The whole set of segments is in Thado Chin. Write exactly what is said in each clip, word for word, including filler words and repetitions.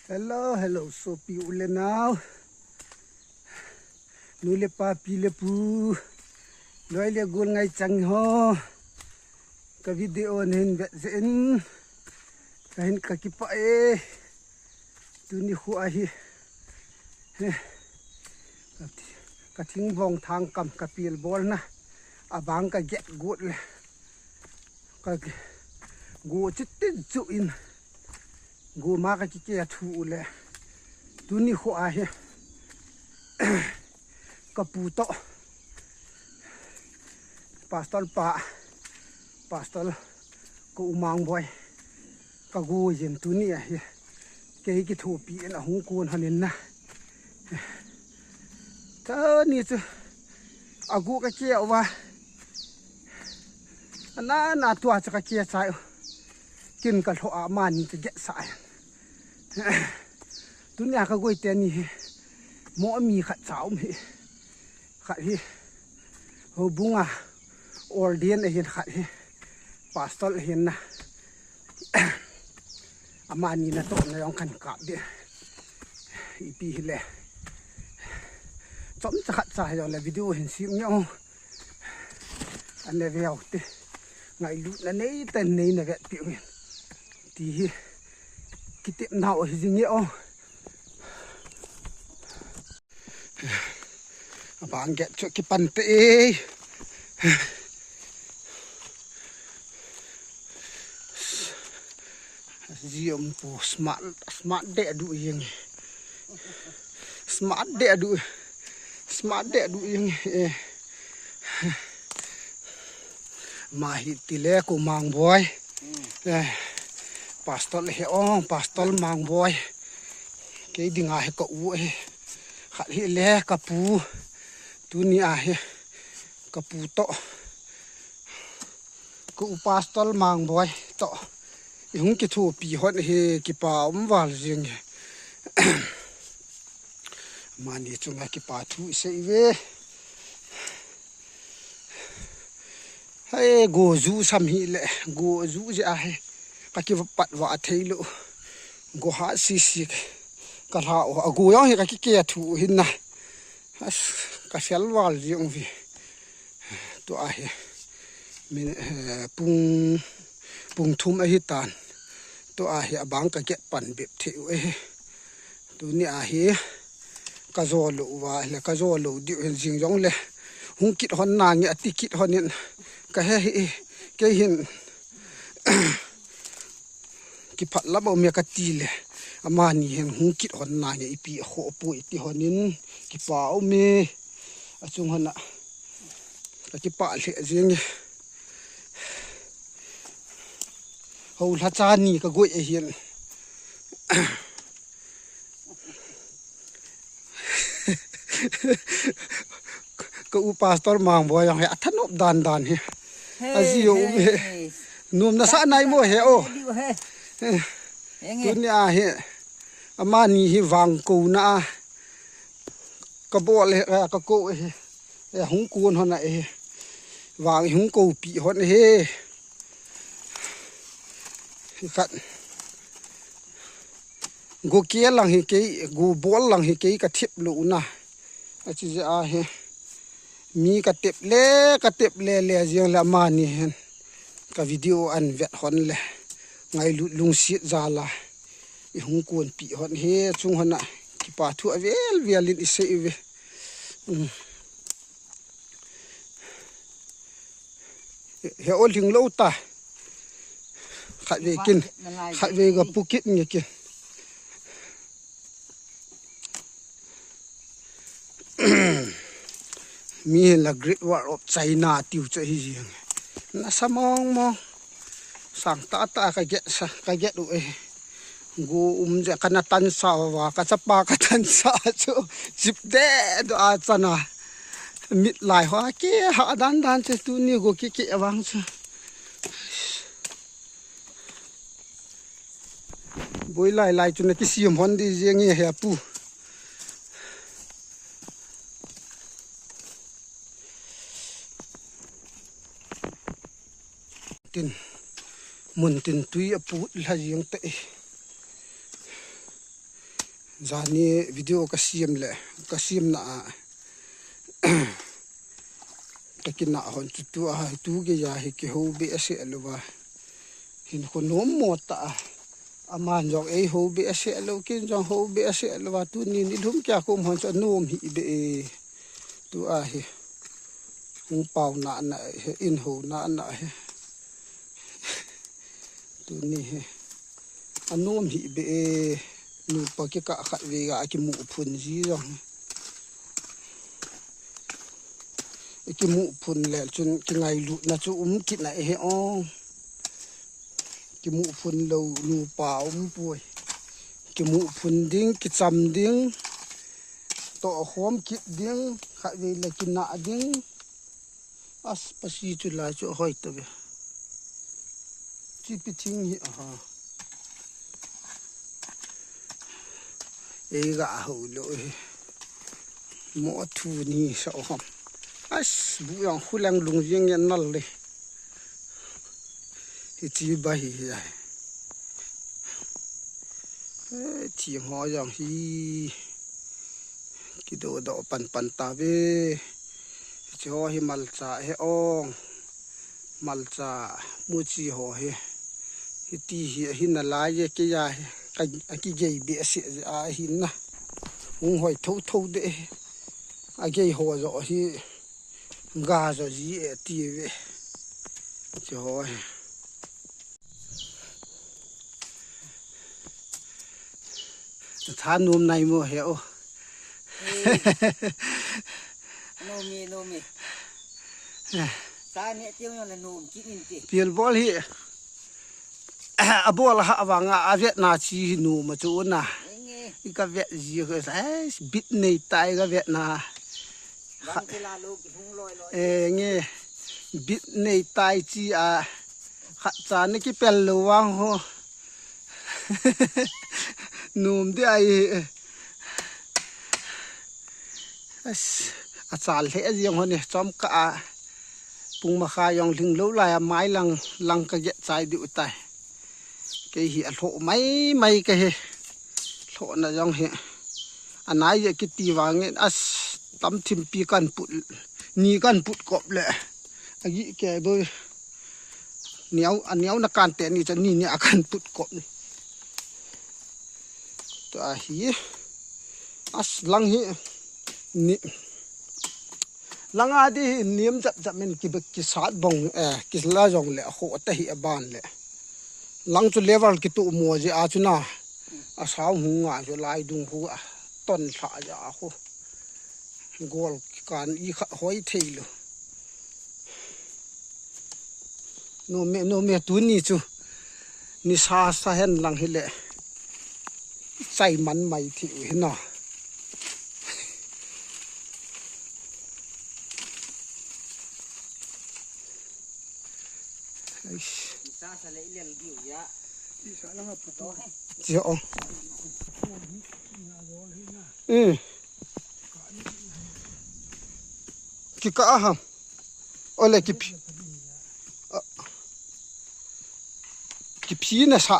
Hello, hello, sopi u le nao. Nu le pa, pi le pu. Loi le gol ngai chang ho. Ka video nahin vet jeh in. Kahin ka kipah e. Tuni khu ahi. He. Ka thi-, ka thingvong thang kam ka pil bol na. Abang ka get gut le. Ka ki-, go chitin chu in. Go ma ka kike thu le. Tuni khu ahi. Ka pu to. Pastor pa. Pastor ko u Mangboi. Ka go jin tuni ahi. Kei kithopi in ahung kon hanin na. Tuni chu. Agu ka ke uva. Ana na tua chu ka ke chai u. Kin ka lho a mani ka get sa. Tuni a ka goi teni hi. Mo mi khat cha um hi. Khat hi. Houbung a. Ordain ahin khat hi. Pastor ahin na. Amani na to na jong kan kap de. Ipi hile. Chomcha khatcha jong le video hin sem nge o. Ana ve u te. Ngailutna nei ta nei na vet pi u hin. Ti hi. Kitepna u hi jing nge o. Abang get chu kipan te e. Ji um pu smart, smart de du jing. Smart de du. Smart de du jing. Eh. Ma hi ti le ko Mangboi. Eh. Pastor le he ong, Pastor Mangboi. Kei dinga hi ka u ahi. Khat hi le ka pu. Tuni a hi ka pu to. Ka u Pastor Mangboi to. I hung kithopi hon hi kipa um val jing hi. Mani chunga kipa thu i sei ve. Hai go ju sam hi le, go ju je a he. Ka kiva pat va thei lo. Go ha si si ka la o. A go jong hi ka kike thu hin na. As ka fel val jong vi. Tua hi. Min, eh, pung, pung thum ahi tan. Tua hi abang ka get pan bep thei u ahi. Tuni a hi ka jo lou va, le ka jo lou diu hin jing jong le. Hung kit hon na nge ati kit hon in ka he hi, kei hin kiphat lam um e ka ti le. Amani hin hung kit hon na nge ipi a kho pu iti hon in kipa um e. Achung hon a ka kipa le jing e. Ho la cha ni ka goi e hin. Ka u Pastor Mangboi jong hi a thanop dan dan hi. He, a ji o he, he. Num na sa nai mo he o. He, he. He nge. Tuni a hi. Amani hi vang ko na a. Ka bol he, ka ko he. E hung kun hon a he. Vang hung ko pi hon he. Hi khat. Go ke lang hi kei, go bol lang hi kei ka thip lou na. A chi je a hi. Mi ka tep le, ka tep le le jeng le amani hin. Ka video an vet hon le. Ngailut lungsit jal a. I hung kon pi hon he chung hon a. Kipa thu a vel vel in i sei ve. Um. He o ling lou ta. Khat ve kin. Khat ve ga pu kit nge kin. Mi hin la Great Wall of China tiu chu hi jing. Na sa mong mong. Sang ta ta ka get sa, ka get u e. Go um je ka na tan sa va, ka chapa ka tan sa chu. Chip de do a chana. Mit lai ho ke ha dan dan che tuni go ki ki vang chu. Boi lai lai chu na kisiam hon di jeng e he pu. Tin, mun tin tui a put la jeng te. Jani video ka siam le, ka siam na a, ka kina hon chu tu a, tu ge ya hi ki ho be a se lo va. Hin ko nom mo ta a. Aman jong ei ho be a se lo, kin jong ho be a se lo va, tu ni ni lum kya ko hon chu nom hi be e. Tu a hi. Hung pau na na he, in ho na na he. Tuni hi. Anom hi be e. Nupa kikah khat ve ga kimu phun ji jong. Kimu phun le chun kingailutna chu um kit na he ong. Kimu phun lo nupa um poi. Kimu phun ding, kicham ding. Toh khom kit ding, khat ve le kina ding. As pasi chu lai chu hoi ta ve. Chi pi thing hi aha. Ei ga ho lo hi. Mo thu ni sa o ham. As bu yang khu lang lung jing yan nal le. Hi chi ba hi hi ai. Eh, thing ho jong hi. Kido do pan pan ta ve. Chi ho hi malcha he ong. Malcha mu chi ho hi. Hi ti hi, hi na lai ye ke ya hi. Ka, a ki gei be se a hi na. Hung hoi tho tho de. A gei ho jo hi. Ga jo ji e ti ve. Chi ho hi. Tha nom nai mo he o. Nom e, nom e. Sa ne tiu yo le nom ki in ti. Piel bol hi. A bol ha vanga a vet na chi hi nom a chu na. Enge. I ka vet ji ko sa, eh, bit nei tai ka vet na. Bang ti la lo ki hung loi loi. Eh, nge. Bit nei tai chi a. Khat cha ni ki pel lo vang ho. Nom di ai. As, a chal he jong ho ni chom ka a. Pung ma kha jong ling lo lai a mai lang, lang ka get chai di utai. Kei hi a lhoh mai mai ka hi. Lhoh na jong hi. A nai je kiti vangin as tam thim pi kan put, ni kan put kop le. A gi ke doi. Niau, a niau na kan te ni cha ni ni a kan put kop ni. Tu a hi. As lang hi. Ni. Lang a di hi niam jap jap min ki bek ki sat bong, eh, ki la jong le a ho ta hi a ban le. Lang chu level ki tu mo je a chu na. A sau hu nga chu lai dung hu a. Ton thla ja a hu. Gol ki kan i kha hoi thei lo. Nom e, nom e tuni chu. Ni sa sa hen lang hi le. Chai man mai thi u hi na. Eish. Ni sa sa le i lel diu ya. Ti sa lang a puto. Ti o. Mm. Ki ka a ham. Ole ki phi. A. Ki phi na sa.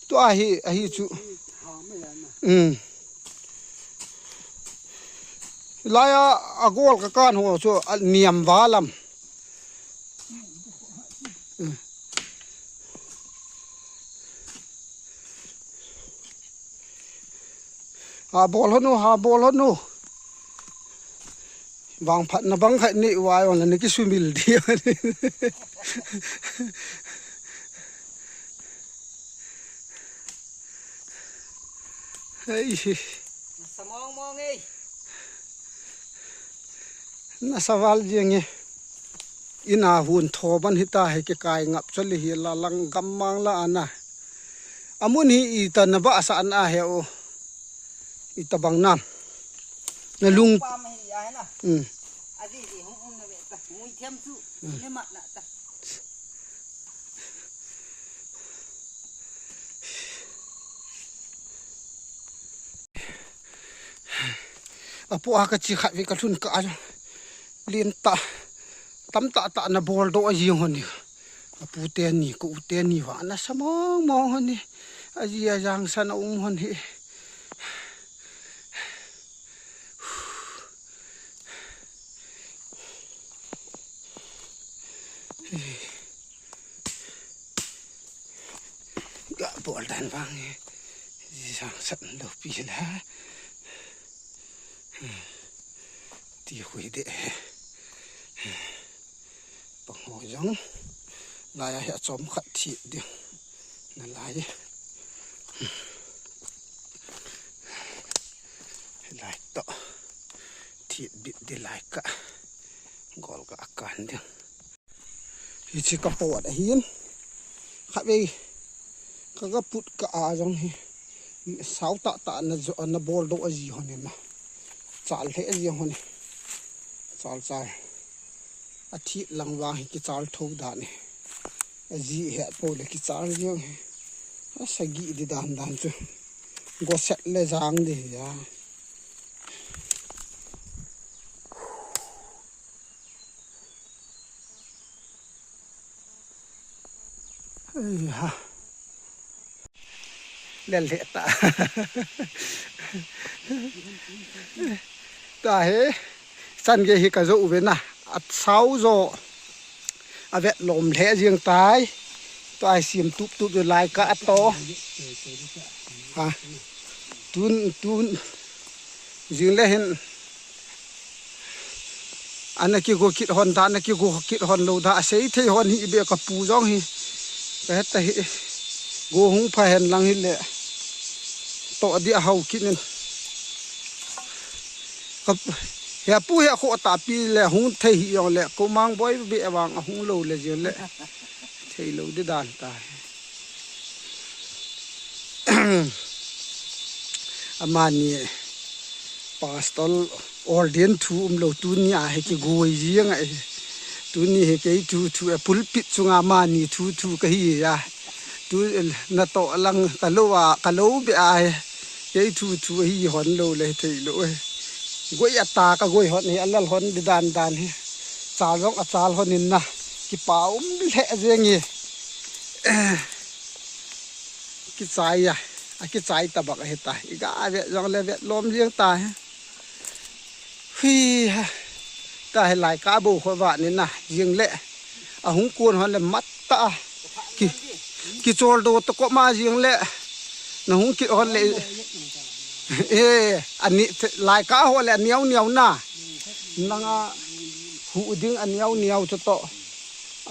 Tu a hi, a hi chu. Mm. Lai a, a gol ka kan ho chu, a niam va lam. Ha bol hon u, ha bol hon u. Vang phat na bang khai ni wa yong la ni ki sumil di. Hei. Sa mong mong ei. Na sa val jeng e. Ina hun tho ban hita he ke kai ngap chali hi la lang gam mang la ana. Amun hi ita na ba sa ana he o. Ita bang nam. Na lung. Pa ma hi ya he na. Hmm. A ji ji hum um na me ta. Mui thiam chu. Hmm. Ne mat na ta. Apu a ka chi khat ve ka lhun ka a lin ta tam ta ta na bol do a jing hon ni. Apu te ni, ka u te ni va na sa mong mong hon ni. Aji ajang san a um hon hi. Ga bol dan vang hi. Jang san lo pi la. Ti hui de. Pang ho jong. Lai a hi a chom khat thi ding. Na lai. Lai to. Thi bit di lai ka. Gol ka kan ding. Hichi ka pot ahin. Khatvei. Ka ga put ka a jong hi. Sao tah tah na jo, na bol do aji hon na. Chal he aji hon. Chal chal. A thi lang vang hi kichal tho dan hi. Aji he po le kichal jong hi. A sagi di dan dan chu. Go set le jang di ya. Ei ha. Lel le ta. Ta he. San ge hi ka jo u ve na. At sao jo. A vet lom le jing tai. To ai sim tup tup jo lai ka to. Ha. Tun, tun. Jing le hin. Ana kigo kit hon da, ana kigo kit hon lo da, asei thei hon hi be ka pu jong hi. Ka het ta hi. Go hung pha hen lang hi le. To di a hau kit nin. Ka he pu he kho ta pi le hung thei hi jong le. Ko mang boi be vang a hung lo le jong le. Thei lo di dan ta. Amani pastor ordain thu um lo tuni a he kigui jing a he. Tuni he kei thu thu a pulpit chunga amani thu thu ka hi a. Tu na to lang ka lo a, ka lo be a he. Kei thu thu hi hon lo le thei lo he. Goi a ta ka goi hon he, a lal hon di dan dan he. Chal jong a chal hon in na. Kipa um le jeng e. Kichai a, a kichai ta bak a hita. I ga vet jong le vet lom jing ta he. Hui ha. Ta he lai ka bo kho va ni na, jing le. A hung kun hon le mat ta. Ki, kichol do to ko ma jing le. Na hung ki hon le. E, ani te, lai ka ho le niau niau na. Nanga hu ding a niau niau to to.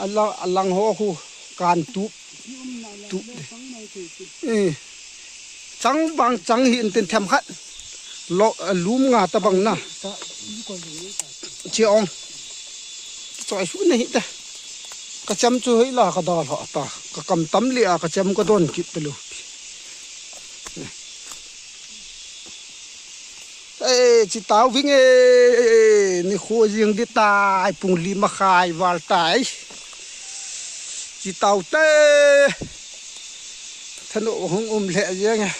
A lang, a lang ho hu kan tup. Tup de. E. Chang bang chang hi in tin them khat. Lo, a lum nga ta bang na. Chi ong. Choi su na hi ta. Ka cham chu hoi la ka dal ha ta. Ka kam tam le a ka cham ka don kit ta lo. Ei, chi tau ving e, ni khu jing di tai, pung li ma khai val tai. Chi tau te, thano hung um le jeng e.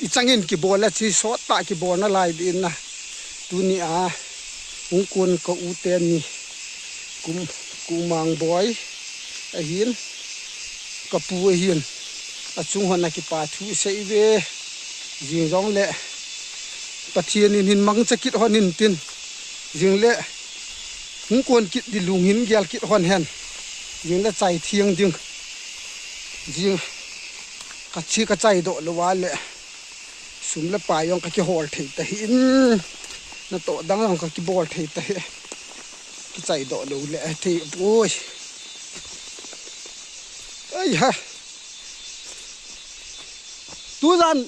I changin kibol a chi sot ta kibol na lai di na. Tuni a, hung kun ka u te ni. Kum, kumang boi. Ahin. Ka pu ahin. A chung hon a kipa thu sei ve. Jing jong le. Pathian in hin mangcha kit hon in tin. Jing le. Hung kon kit di lung hin gel kit hon hen. Jing le chai thiang ding. Jing ka chi ka chai do lo wa le. Sum le pai jong ka kihol thei ta hi in. Na to dang jong ka kibol thei ta hi. Kichai do lo le thei poi. Ai ha. Tu jan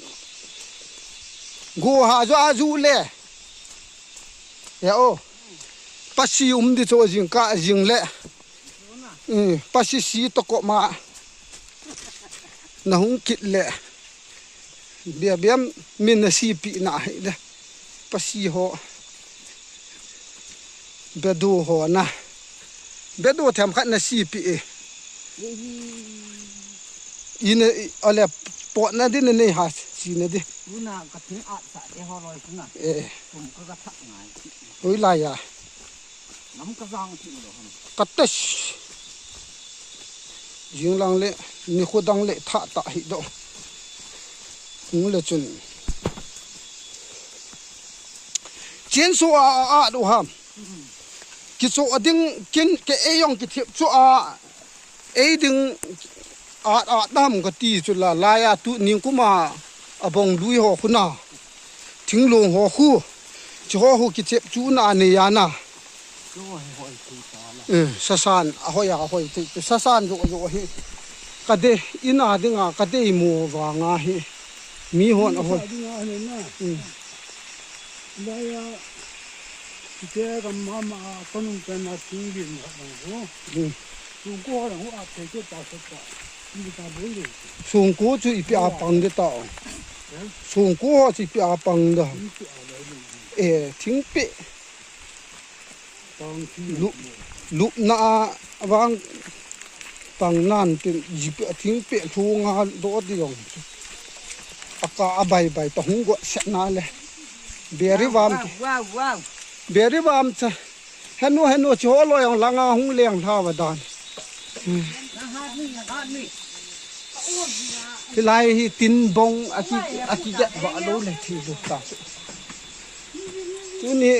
go ha jo a ju le. Ya o. Pasi um di cho jing ka jing le. Mm, pasi si to ko ma. Na hung kit le. Bia biam min na si pi na hi de. Pasi ho. Bedu ho na. Bedu them khat na si pi e. Ina, i, ale, pot na di na nei ha, si na di. Una ka thing at sa te ho loi na. Eh. Kum ka ka thak ngai. Ui la ya. Nam ka jang ti lo hon. Ka tes. Jing lang le. Nikho dang le thah tah hi doh. Hung le chun. Chin su a, a, a, do ham. Kicho a ding kin ke ei jong kithip chu a, ei ding a, a dam ka ti chu la, lai a tu ning kuma a bong lui ho khuna. Thinglung ho khu. Chi ho khu kichep chu na nei a na. Chu ho hi hoi tu ta la. Eh, sasan, a hoi a hoi tu, tu sasan jo jo hi. Ka de, in a ding a, ka de mo vang a hi. Mi hon a hoi. Sa ding a ne na. Hmm. Lai a, kite ka mama a, ka nung ka na ting din ka bang ho. Hmm. Sungko ho la ho a te ke ta se ta. Ni ta boi le. Sungko chu ipi a pang de ta. Eh? Sungko ho chu ipi a pang da. Ni ti a le le. Eh, thingpi. Pang ti. Lu, lupna a vang pang nan tin jipi a thingpi lhung a do di jong. A ka a bai bai ta hung go se na le. Beri vam. Wow, wow, wow. Beri vam cha. Henu, henu, chi ho lo jong langa hung leng lha va dan. Hilai hi tin bong a ki, a ki get va lo le thi lu ta. Tuni.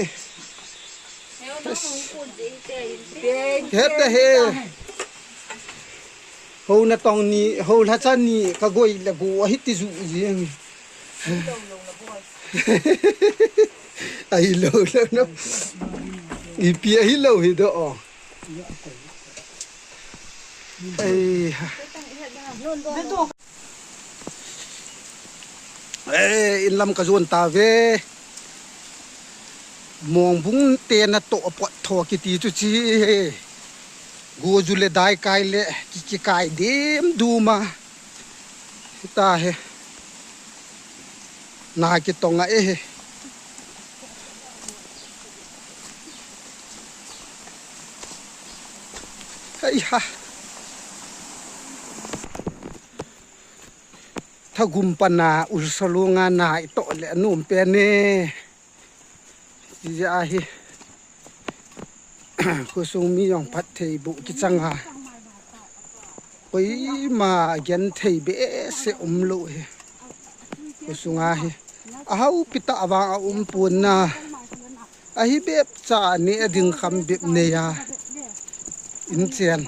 Heta he. Ho na tong ni, ho la cha ni, ka goi le go a hi ti ju ji. Ahi lo lo no. Ipi ahi lo hi do o. Ai ha. Eh, in lam ka jon ta ve. Mongbung te na to pot tho kiti chu chi he. Go ju le dai kai le ki, ki kai dim duma. Hita he. Na kitong a e he. Hei ha. Thagum pana ulsa lunga na i to le anum pe ne. Tija hi. Khosung mi jong phatthei boh kichang a. Koima genthei behseh umlou hi. Khosung a hi. Ahao pi tah vang a um pon na. Ahi bep cha ni a ding kham bep nei a. In chen.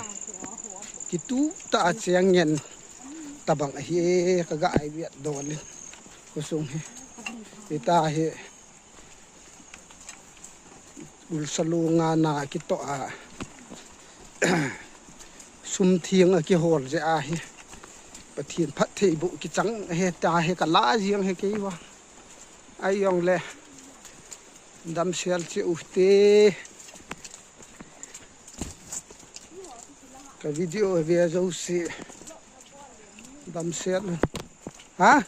Kitu tah a cheng ngen tabang ahi e ka ga ai viat don in. Khosung hi. Ita hi. Ulsa lunga na kito a. Sum thing a kihol je ahi. Pathen phatthei boh kichang he ta he ka la jing he kei va. Ai jong le. Damsel che u te. Ka video ve jo si. Damsel. Ha?